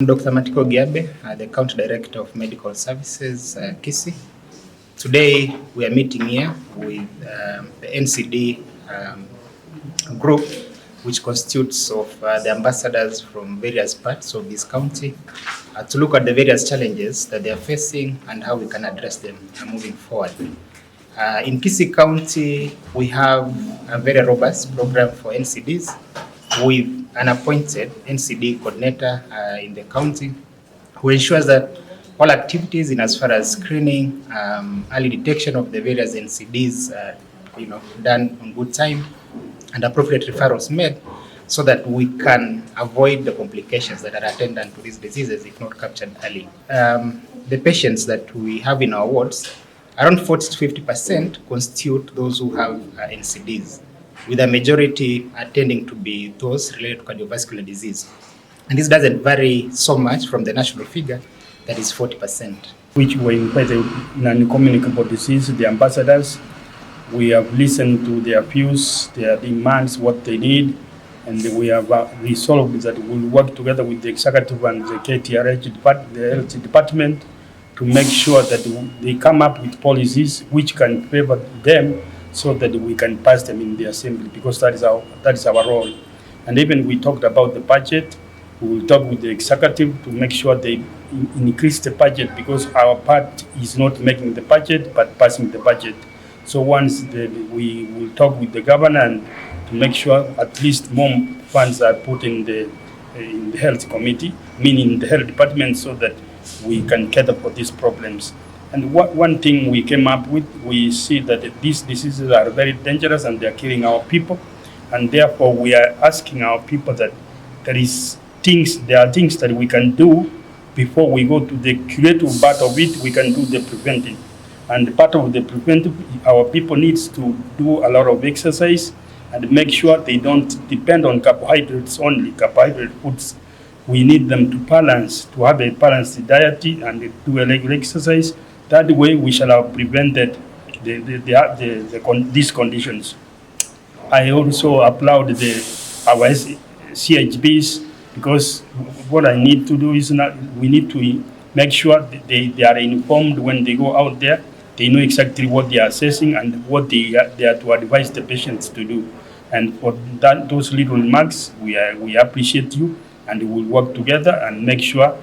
Dr. Matiko Giabe, uh, the County Director of Medical Services, uh, Kisii. Today we are meeting here with um, the NCD um, group, which constitutes of uh, the ambassadors from various parts of this county, uh, to look at the various challenges that they are facing and how we can address them uh, moving forward. Uh, in Kisii County, we have a very robust program for NCDs with an appointed NCD coordinator uh, in the county who ensures that all activities in as far as screening, um, early detection of the various NCDs, uh, you know, done on good time and appropriate referrals made so that we can avoid the complications that are attendant to these diseases if not captured early. Um, the patients that we have in our wards Around 40 to 50 percent constitute those who have uh, NCDs, with a majority tending to be those related to cardiovascular disease. And this doesn't vary so much from the national figure, that is 40 percent. Which were invited non-communicable disease, the ambassadors. We have listened to their views, their demands, what they need, and we have uh, resolved that we'll work together with the executive and the KTRH department, the health department, to make sure that they come up with policies which can favor them so that we can pass them in the assembly because that is our, that is our role. And even we talked about the budget. We will talk with the executive to make sure they increase the budget because our part is not making the budget but passing the budget. So once the, we will talk with the governor and to make sure at least more funds are put in the, in the health committee, meaning the health department, so that we can cater for these problems. And what, one thing we came up with, we see that these diseases are very dangerous and they are killing our people. And therefore, we are asking our people that there is things, there are things that we can do before we go to the curative part of it, we can do the preventive. And part of the preventive, our people needs to do a lot of exercise and make sure they don't depend on carbohydrates only, carbohydrate foods. We need them to balance, to have a balanced diet and do a regular exercise. That way we shall have prevented the, the, the, the, the con these conditions. I also applaud the, our CHBs because what I need to do is not, we need to make sure they, they are informed when they go out there. They know exactly what they are assessing and what they are, they are to advise the patients to do. And for that, those little remarks, we, are, we appreciate you and we will work together and make sure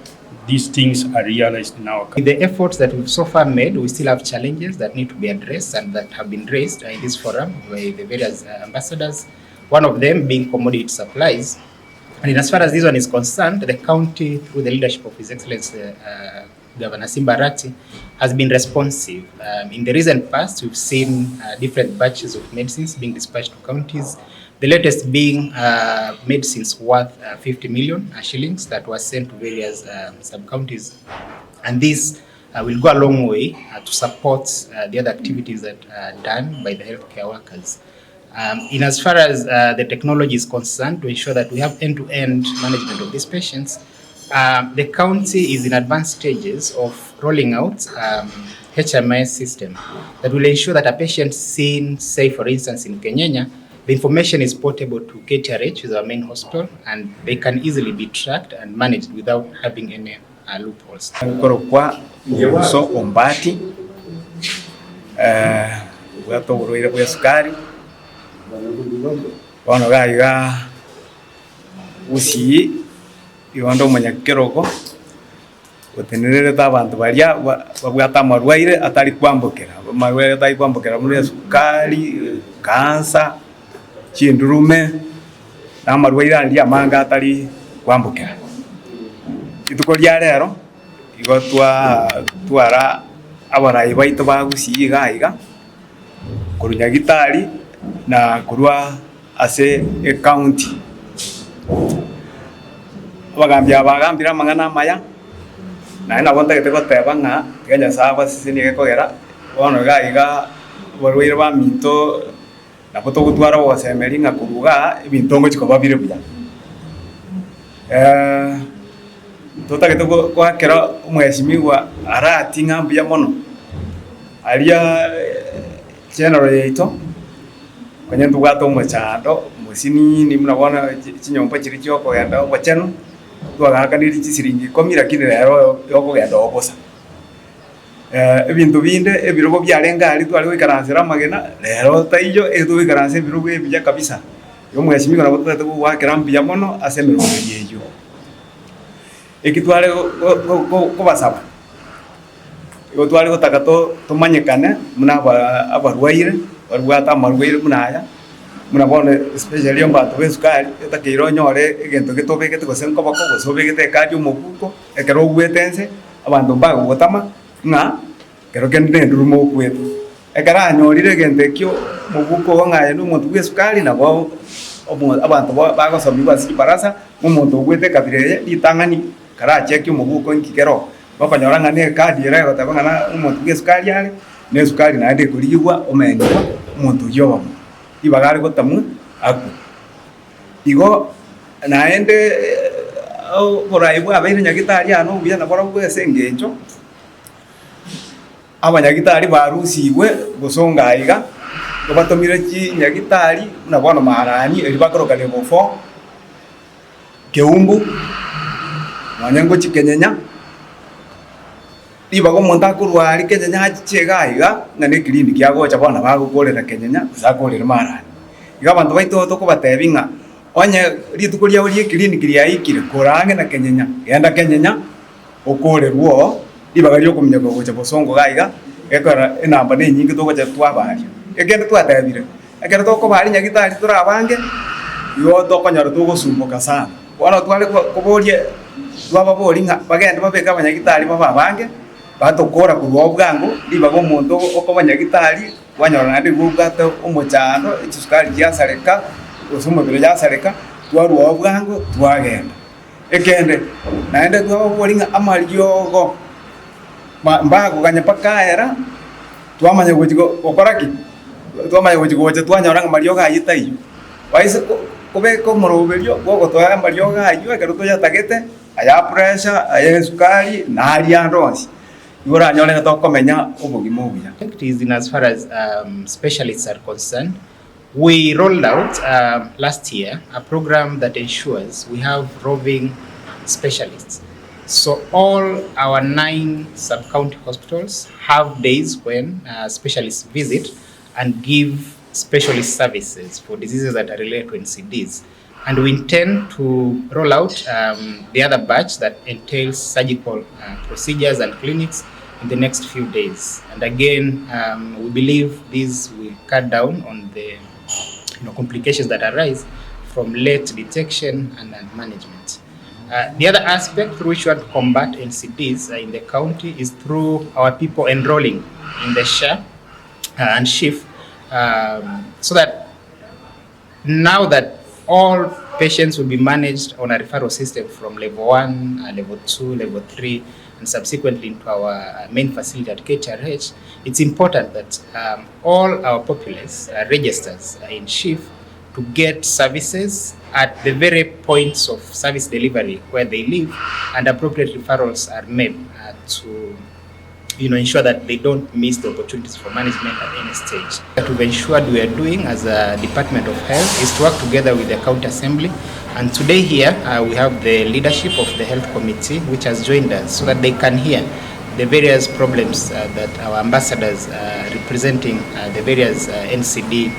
these things are realized in our country. The efforts that we've so far made, we still have challenges that need to be addressed and that have been raised in this forum by the various uh, ambassadors, one of them being commodity supplies. And in as far as this one is concerned, the county, through the leadership of His Excellency uh, Governor Simba Arati, has been responsive. Um, in the recent past, we've seen uh, different batches of medicines being dispatched to counties, the latest being uh, medicines worth uh, 50 million uh, shillings that were sent to various um, sub-counties. And this uh, will go a long way uh, to support uh, the other activities that are done by the healthcare workers. Um, in as far as uh, the technology is concerned, to ensure that we have end-to-end management of these patients, uh, the county is in advanced stages of rolling out um, HMIS system that will ensure that a patient seen, say for instance in Kenyenya, the information is portable to KTRH, which is our main hospital, and they can easily be tracked and managed without having any uh, loopholes. Nkorokwa Obuso Ombati, eh, obwate oborwaire bwa esukari, bono iga iga Gusii, igo onde omonyakerogo, otenenerete abanto baria babwate amarwaire atari kwambokera, amarwaire atari kwambokera buna esukari, cancer, chindurume, na amarwaire aria amange atari kwambokera. Rituko ria rero, igo twatwara abarai baito ba Gusii iga iga, korwa Nyagitari na korwa ase ecounty. Abagambi aba bagambire amang'ana amaya, naende nabo ntagete goteba ng'a tiga Nyasae abasesenie gekogera bono iga iga abarwaire baminto nabo togotwara ogosemeria ng'a korwa igaa ebinto ngochi koba bire buya. Totagete goakera omweshimiwa Arati ng'a mbuya mono, aria general yaito, onye ntobwate omochando, mosinini buna bono chinyomba chiria chiokogenda obochenu. Twagaakanirie chisiringi ikomi lakini rero yokogenda oo bosa. Ebinto binde ebirogo biarenge aria tware goikaransera amagena, rero taiyo etogoikaransa ebirogo ebiya kabisa. Igo omweshimiwa nabo totagete gogoakera mbuya mono ase emeremo eye eyio. Eki tware kobasaba, igo tware gotaka tomanyekane buna abarwaire, barwate amarwaire buna aya, buna bono especially abanto ba esukari, otakeire onyore egento gete obegete gose nkoboko, gose obegete ekadi omobuko, ekero ogwete nse, abanto mbagogotama ng'a kero kende na enduruma okwete. Ekero anyorire egento ekio omobuko ogo ng'a aye nomonto bw'esukari nabo abanto bagosomigwa ase chibarasa, ng'a omonto ogwete ekabira eye ritang'ani karachekie omobuko inki kere oo. Okonyora ng'a ne ekadi ere egoteba ng'a na omonto bw'esukari are, na esukari naende ekorigigwa omenigwa omonto oyio obomo, ribaga are gotamwa akwe. Igo naende oborai bwabeire nyagetari aa nobuya naborobwo ase engencho. Abanyagitari barusigwe gosonga aiga, batomire chinyagitari buna bono Maarani, erio bakoroka Level 4, Keumbu, nonya ngochia Kenyenya, ribaga omonto akorwa aria Kenyenya achiche iga aiga, ng'a ne eclinic agocha bono nabo agokorera Kenyenya gose akorere Maarani. Igo abanto baito tokobatebia ng'a onye rituko riabo ria eclinic riaikire, kora ang'e na Kenyenya, genda Kenyenya. Okoorerwa oo ribaga ri'okominyoka gocha bosongo iga iga, gekogera enamba nenyinge togocha twabaria. Ekende twatebire, ekero tokobaria nyagitari tore abange, igo tokonyora togosumboka sana. Bono tware koboria twababoria ng'a bagende babeke abanyagitari babe abange, batokora korwa oo bwango, ribaga omonto okoba nyagitari, kwanyora naende igo obwate omochando, echisukari chiasareka, gose omobere yasareka, twarwa oo bwango twagenda. Ekende, naende twababori ng'a amariogo mbakoganya mpaka aera, twamanya gochia gokora ki? Twamanya gochia gocha twanyora ng'a amariogo ayio taiyo. Baise kobeka omoroberio bwogotoa amariogo ayio ekero toyatagete, aya pressure, aya esukari, na aria ande onsi, nigo oranyore ng'a tokomenya obogima obuya. In as far as specialists are concerned, We rolled out last year a program that ensures we have roving specialists. So all our 9 sub-county hospitals have days when specialists visit and give specialist services for diseases that are related to NCDs. And we intend to roll out the other batch that entails surgical procedures and clinics in the next few days. And again, we believe this will cut down on the complications that arise from late detection and management. The other aspect through which we want to combat NCDs in the county is through our people enrolling in the SHA and SHIF, so that now that all patients will be managed on a referral system from level 1, level 2, level 3, and subsequently into our main facility at KTRH, it's important that all our populace registers in SHIF to get services at the very points of service delivery where they live, and appropriate referrals are made to ensure that they don't miss the opportunities for management at any stage. What we've ensured we are doing as a Department of Health is to work together with the County Assembly, and today here we have the leadership of the Health Committee, which has joined us so that they can hear the various problems that our ambassadors representing the various NCD